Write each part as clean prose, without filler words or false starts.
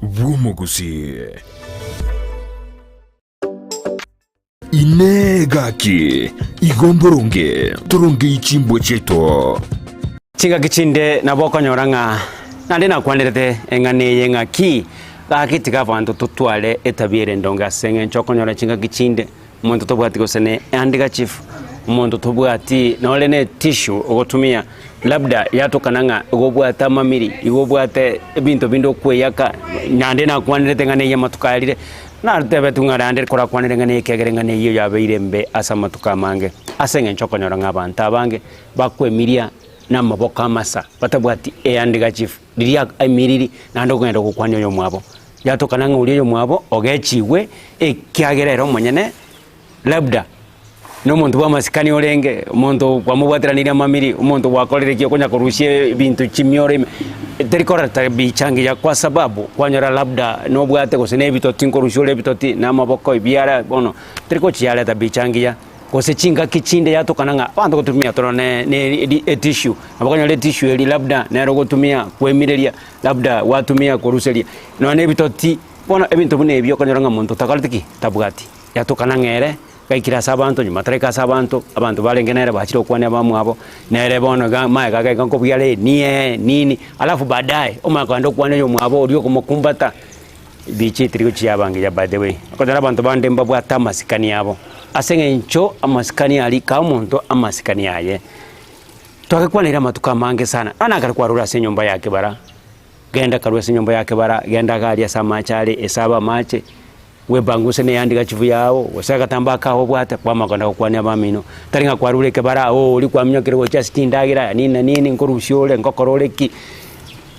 bw'omogusii. Inee! Gaki, igo mboronge torongei chimbwa chiaito? Chingaki chinde nabo okonyora ng'a naende nakwanerete eng'ana eye ng'a ki, gaki tiga abanto totware etabia ere endonge ase eng'encho okonyora chingaki chinde omonto tobwati gose ne ehandkerchief, omonto tobwati nore ne etissue ogotumia labda yatokana ng'a igo obwate amamiri, igo obwate ebinto binde okweyaka, naende nakwanerete eng'ana eye amatuko arire. Natebetigwe ng'a naende korakwanere ng'a nekiagera eng'ana eyio yabeire embe ase amatuko amange, ase engencho okonyora ng'a abanto abange bakwemiria namaboko amasa, batabwati ehandkerchief riria emiriri naende okogenda gokwania oyomwabo. Yatokana ng'a oria oyomwabo ogechigwe ekiagera ere omonyene Labda nomonto bw'amasikani orenge, omonto kwamobwateranirie amamiri, omonto gwakorire ki okonya korusia ebinto chimioro ime, teri koreta bicha engiya kwa sababu kwanyora labda nobwate gose na ebitoti nkorusia ore ebitoti na amaboko ebiara bono, teri gochiareta bicha engiya, gose chingaki chinde yatokana ng'a abanto gotumia toro ne ne etissue, nabo okonyora etissue eria labda nere ogotumia koemireria, labda gwatumia koruseria, nonya na ebitoti, bono ebinto buna ebio okonyora ng'a monto takoreti ki? Tabwati. Yatokana ng'a ere gaikire ase abanto, nyuma ataraika ase abanto, abanto barenge nere bachire gokwania abamwabo, nere bono iga amaega agaika nkobugia are nie nini, alafu baadaye omanye kogenda okwane oyomwabo oria okomokumbata, bicha etiri gochia yaba engiya by the way. Okonyora abanto bande mbabwate amasikani abo, ase eng'encho amasikani aria kaa omonto amasikani aye. Twagekwaneire amatuko amange sana, nonya ekero kwarure ase enyomba ya kebara, genda karwe ase enyomba ya kebara, genda iga aria ase amache are, esabe amache. Bwebanguse ne ehandkerchief yao, gose agatambaa kao obwate, kwamanya kogenda gokwania abamino. Tari ng'a kwarure ekebara oo oria kwaminyokire gochia ase chindagera nini na nini, nkorusia ore, nkokora ore ki,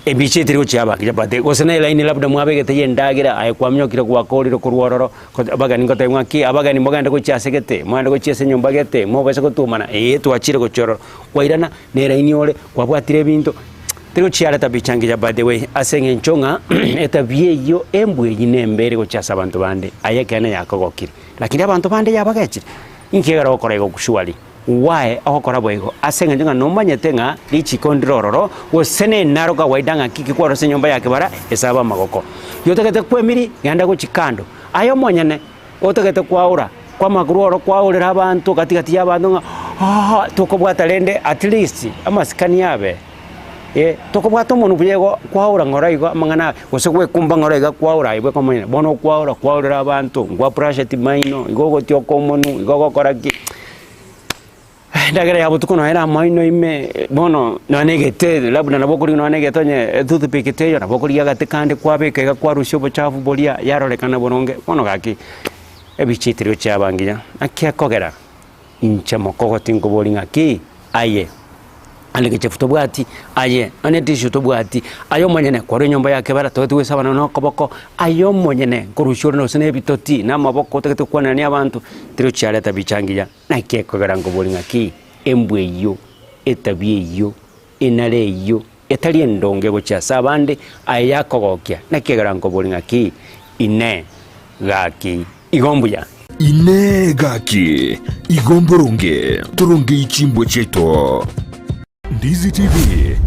ebicha etari gochia yaba chapati, gose na elaini labda mwabegete ya endagera, aye kwaminyokire gwakorire korwa ororo, ko abageni ngotebiwa ng'aki, abageni mogende gochia ase gete, mogende gochia ase enyomba gete, mobase gotwomana, eeh twachire gochia ororo. Kwairana, na elaini ore, kwabwatire ebinto. Teri gochiareta bicha engiya by the way, ase eng'encho ng'a etabia eyio embwa eyio nembe ere gochia ase abanto bande, aye ekeene yakogokire, lakini abanto bande yabagechire. Inki ekero ogokora igo surely? Why ogokora boigo? Ase eng'encho ng'a nomanyete ng'a richiko ndire ororo, gose ne naro kawaida ng'a ki kikwarwa ase enyomba ya kebara esabe amagoko. Yotagete kwemiri, genda gochia kando. Aye omonyene. Otagete kwaura, kwamanya korwa oro kwaurera abanto gati gati y'abanto ng'a aa tokobwata rende at least amasikani abe, eh, tokobwata omonwe buya igo kwaura ng'ora igo amang'ana aya, gose gwekumba ng'ora iga kwaura aye bweka omonyene. Bono okwaura kwaurera abanto, nkwabrasheti maino, igo ogotioka omonwe, igo ogokora ki. Endagera ya botuko nonya ere amaino ime, bono nonya na egete labda nabo okorigia nonya na egete onye etoothpick teiyo nabo okorigia agate kande kwabeka iga kwarusia obochafu boria yarorekana boronge, bono gaki ebichitirio chiaba ngiya. Naki ekogera inche mokogoti nkoboria ng'aki aye ande gechafu tobwati, aye nonya etissue tobwati, aye omonyene kwarwa enyomba ya kebera togete goisaba nonya na okoboko, aye omonyene nkorusia ore gose na ebitoti na amaboko otagete gokwanania abanto, teri ochiareta bicha ngiya. Naki ekogera nkoboria ng'aki embwa eyio, etabia eyio, enara eyio, etari endonge gochia ase abande, aye yakogokia? Naki ekegera nkoboria ng'aki, Inee, gaki, igo mbuya? Inee! Gaki, igo mboronge torongei chimbwa chiaito? Ndizi TV,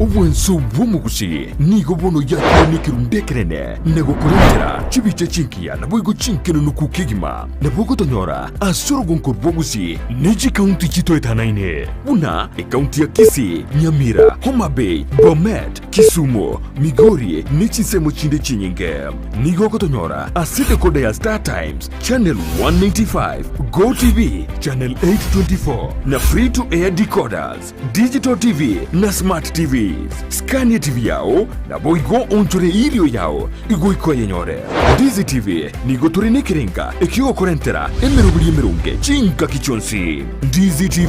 obwanso bw'omogusi, nigo bono yakire nekerundu ekenene na gokorentera chibicha chingiya naboigo chinkenenuku kegima. Nabo ogotonyora ase orogonko rwa Gusii ne chikaunti chitoetanaine buna ekaunti ya Kisii, Nyamira, Homa Bay, Bomet, Kisumu, Migori ne chinsemo chinde chinyinge. Nigo ogotonyora ase decoder ya Star Times, Channel 195, Go TV, Channel 824 na Free to Air decoders. Digital TV na Smart TVs. Skania TV yao, naboigo onchore erio yao igoika oyenyore. Ndizi TV nigo tore nekerenga ekiogokorentera emeroberi emeronge chingaki chionsi. Ndizi TV,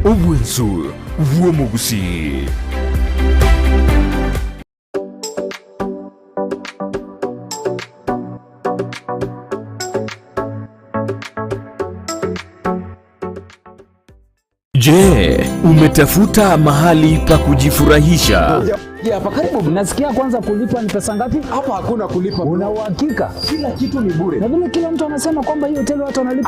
obwensu bw'omogusii. Je, umetafuta mahali pa kujifurahisha? Hapa karibu. Nasikia kwanza kulipa ni pesa ngapi? Hapa hakuna kulipa. Una uhakika? Kila kitu ni bure. Na vile kila mtu anasema kwamba hii hoteli watu wanalipa.